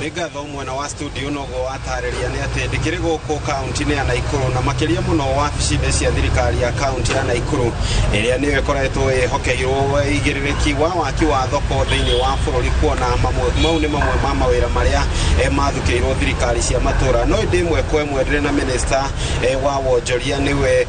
Nĩ ngatho mwena wa studio. Noguo watarĩria nĩ atĩ ndĩkĩrĩ gũkũ kaunti-inĩ ya Naikuru, na makĩria mũno wabici-inĩ cia thirikari ya kaunti ya Naikuru, ĩrĩa nĩyo ĩkoretwo ĩhokeirwo ũigĩrĩrĩki wa waki wa thoko thĩinĩ wa bũrũri, kuona mamwe mau nĩ mamwe ma mawĩra marĩa mathukĩirwo thirikari cia matũra. No ĩndĩ ĩmwe kwa ĩmwe ndĩrĩ na minista wa wonjoria, nĩwe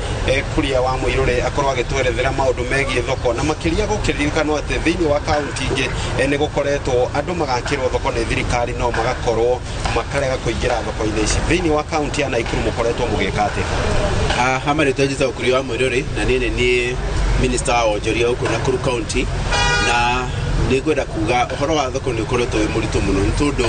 Kuria wa Mũirũrĩ, akorwo agĩtwerethera maũndũ megiĩ thoko, na makĩria gũkĩririkanwo atĩ thĩinĩ wa kaunti ingĩ nĩ gũkoretwo andũ magakĩrwo thoko nĩ thirikari no magakorwo makarega kũingĩra thoko-inĩ ici. Thĩinĩ wa kaunti ya Naikuru mũkoretwo mũgĩka atĩa? Ha marĩtwa njĩtagwo Kuria wa Mũirũrĩ, na niĩ nĩ niĩ minister wa wonjoria gũkũ Nakuru County. Na nĩ ngwenda kuga ũhoro wa thoko nĩ ũkoretwo wĩ mũritũ mũno, nĩ tondũ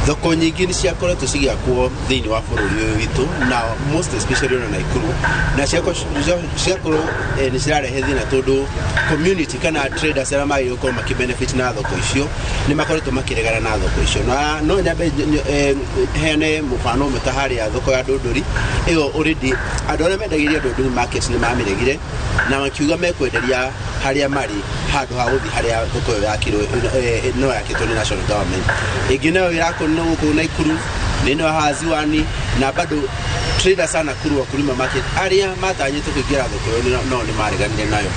thoko nyingĩ nĩ ciakoretwo cigĩakwo thĩinĩ wa bũrũri ũyũ witũ, na most especially ona Naikuru, na cigakorwo nĩ cirarehe thĩna, tondũ community kana traders arĩa magĩrĩirwo gũkorwo makĩ-benefit na thoko icio nĩ makoretwo makĩregana na thoko icio. Na no nyambe heane mũbano ũmwe, ta harĩa thoko ya Ndũndũri ĩyo, already andũ arĩa mendagĩria Ndũndũri market nĩ mamĩregire na makiuga mekwenderia harĩa marĩ handũ ha gũthiĩ harĩa thoko ĩyo yakirwo, no yakĩtwo nĩ national government. Ĩngĩ nayo ĩrakwo no gũkũ Naikuru nĩ ĩno haha Ziwani, na bado traders a Nakuru Wakulima Market arĩa matanyĩtwo kũingĩra thoko ĩyo no nĩ mareganire nayo.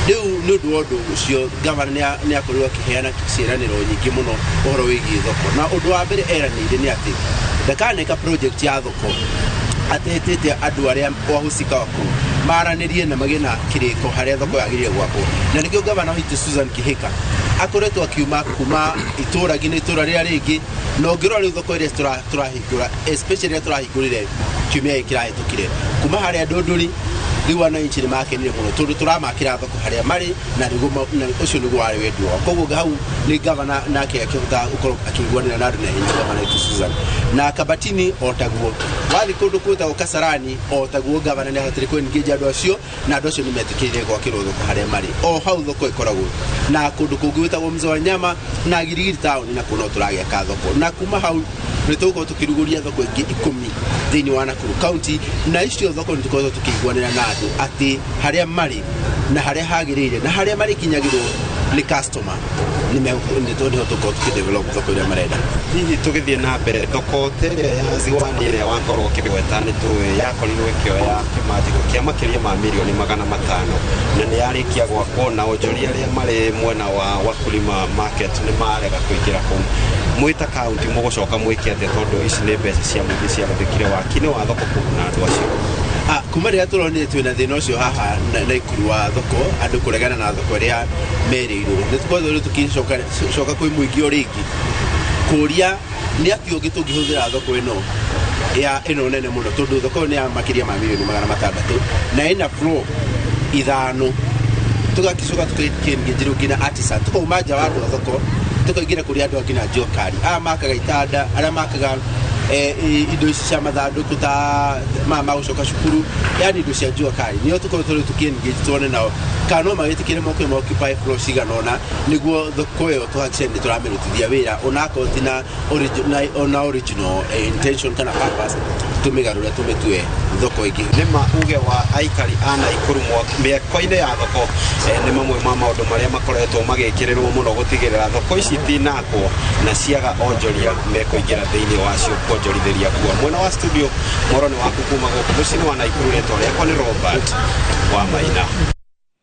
Rĩu nĩ ũndũ wa ũndũ ũcio, gavana nĩ akorirwo akĩheana ciĩranĩro nyingĩ mũno ũhoro wĩgiĩ thoko, na ũndũ wa mbere eranĩire nĩ atĩ ndakaneka project ya thoko atetete andũ arĩa wahusika wakuu maranĩrie na magĩe na kĩrĩko harĩa thoko yagĩrĩire gwakwo. Na nĩkĩo gavana witũ Susan Kihika akoretwo akiuma kuma itũra nginya itũra rĩrĩa rĩngĩ, na ũngĩrora rĩu thoko iria tũrahingũra, especially ĩrĩa tũrahingũrire kiumia gĩkĩ kĩrahĩtũkire kuma harĩa Ndũndũri, rĩu wananchi nĩ makenire mũno tondũ tũramakĩra thoko harĩa marĩ, na nĩguo na ũcio nĩguo warĩ wendi wao. Koguo hau nĩ gavana nake akĩhota gũkorwo akĩiguanĩra na andũ na ihenya, gavana witũ Susan. Na Kabatini o taguo, wathiĩ kũndũ kwĩtagwo Kasarani o taguo, gavana nĩ ahotire kũ engage andũ acio, na andũ acio nĩ metĩkĩrire gwakĩrwo thoko harĩa marĩ, o hau thoko ĩkoragwo. Na kũndũ kũngĩ gwĩtagwo Mzee wa Nyama na Girigiri taũni, na kuo no tũragĩaka thoko. Na kuma hau nĩ tũgũkorwo tũkĩrugũria thoko ingĩ 10 thĩinĩ wa Nakuru County, na icio thoko nĩ tũkoretwo tũkĩiguanĩra na andũ atĩ harĩa marĩ na harĩa hagĩrĩire na harĩa marĩkinyagĩrwo nĩ customer nĩ nĩho tũkorwo tũkĩdevelop thoko ĩrĩa marenda. Hihi tũgĩthiĩ na mbere, thoko ta ĩrĩa ya Ziwani ĩrĩa wakorwo ũkĩgweta, nĩ tũĩ yakorirwo ĩkĩoya kĩmanjĩko kĩa makĩria ma mirioni 500, na nĩ yarĩkia gwakwo, na onjoria arĩa marĩ mwena wa Wakulima Market nĩ marega kũingĩra kũu. Mwĩ ta kaunti mũgũcoka mwĩke atĩa, tondũ ici nĩ mbeca cia mũingĩ ciahũthĩkire waki-inĩ wa thoko kũguna andũ acio? Kuma rĩrĩa tũronire twĩna thĩna ũcio haha Naikuru wa thoko, andũ kũregana na thoko ĩrĩa merĩirwo, nĩ tũkoretwo rĩu tũkĩcoka coka kwĩ mũingĩ o rĩngĩ kũria nĩ atĩ ũngĩ tũngĩhũthĩra thoko ĩno ya ĩno nene mũno, tondũ thoko ĩyo nĩ ya makĩria ma mirioni 600 na ĩna floor ithano. Tũgakĩcoka tũkĩengage nginya artisan, tũkauma nja wa andũ a thoko, tũkaingĩra kũrĩ andũ angĩ na jua kali, aya makaga itanda, arĩa makaga indo ici cia mathandũkũ ta maya ma gũcoka cukuru, yani indo cia jua kali, nĩo tũkoretwo rĩu tũkĩ-engage tuone nao kana no magĩtĩkĩre moke ma occupy floor cigana ũna, nĩguo thoko ĩyo tũhakikishe nĩ tũramĩrutithia wĩra, onakorwo ti na ona original intention kana purpose, tũmĩgarũre tũmĩtue thoko ĩngĩ. Nĩ ma uge wa aikari a Naikuru mĩako-inĩ ya thoko nĩ mamwe ma maũndũ marĩa makoretwo magĩkĩrĩrwo mũno gũtigĩrĩra thoko ici itinakwo na ciaga onjoria mekũingĩra thĩinĩ wacio kuonjorithĩria kuo. Mwena wa studio, mworo nĩ waku kuma gũkũ mũciĩ-inĩ wa Naikuru. Rĩtwa rĩakwa nĩ Robert wa Maina.